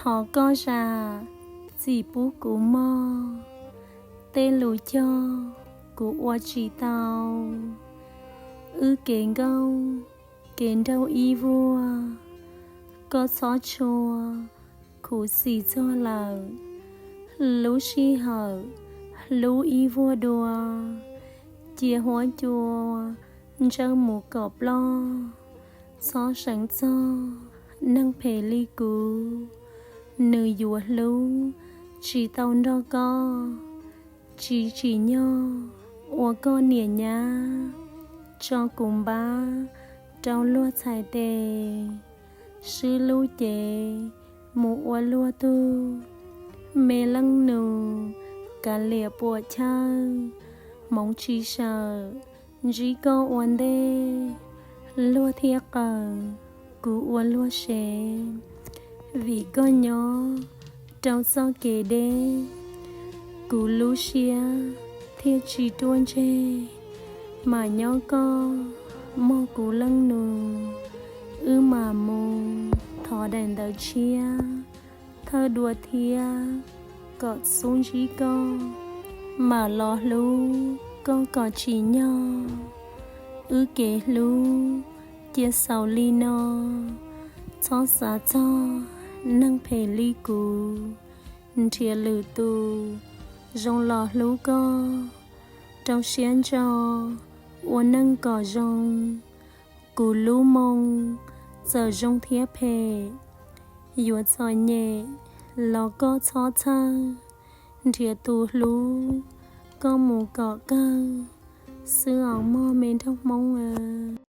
Thov koj zam txim pub kuv mog, tej lus cog kuv ua tsis tau. Wb kev nkauj kev nraug ib vuag, koj txhob tshua khuv xim txog lawm. Lub sij hawm hlub ib vuag dua, cia huab cua ntsawj mus kom ploj. Txhob seev txog neeg phem li kuv, nws yuav hlub tsis tau nrog koj. Tsis tsim nyog ua koj niam nyab, tso kuv npab rau luag txhais tes, swb lub cev mus ua luag tug. Me leej nus kav liam puam chawj, hmoov tsis sawm ntsib koj ua ntej, luag thiaj qawm kuv ua luag sev. Vim koj nyob rau txoj kev deb, kuv lub siab thiaj tsis ruaj ntseg. Mas nyob koj mog kuv leej nus, wb mam mus thov daim ntawv tshiab thawj dua thiab kom xub ntsib koj, mam los hlub koj kom tsim nyog. Wb kev hlub cia xaus li no, txhob xav txog neeg phem li kuv. Nrhiav lwm tus zoo los hlub koj, rau siab ntso ua neej kom zoo. Kuv lub moo txawm zoo thiab phem, yuav txom nyem los koj txhob txhawj. Nrhiav tus hlub koj mus kom kawg xwb os mog me nraug Hmoob aw.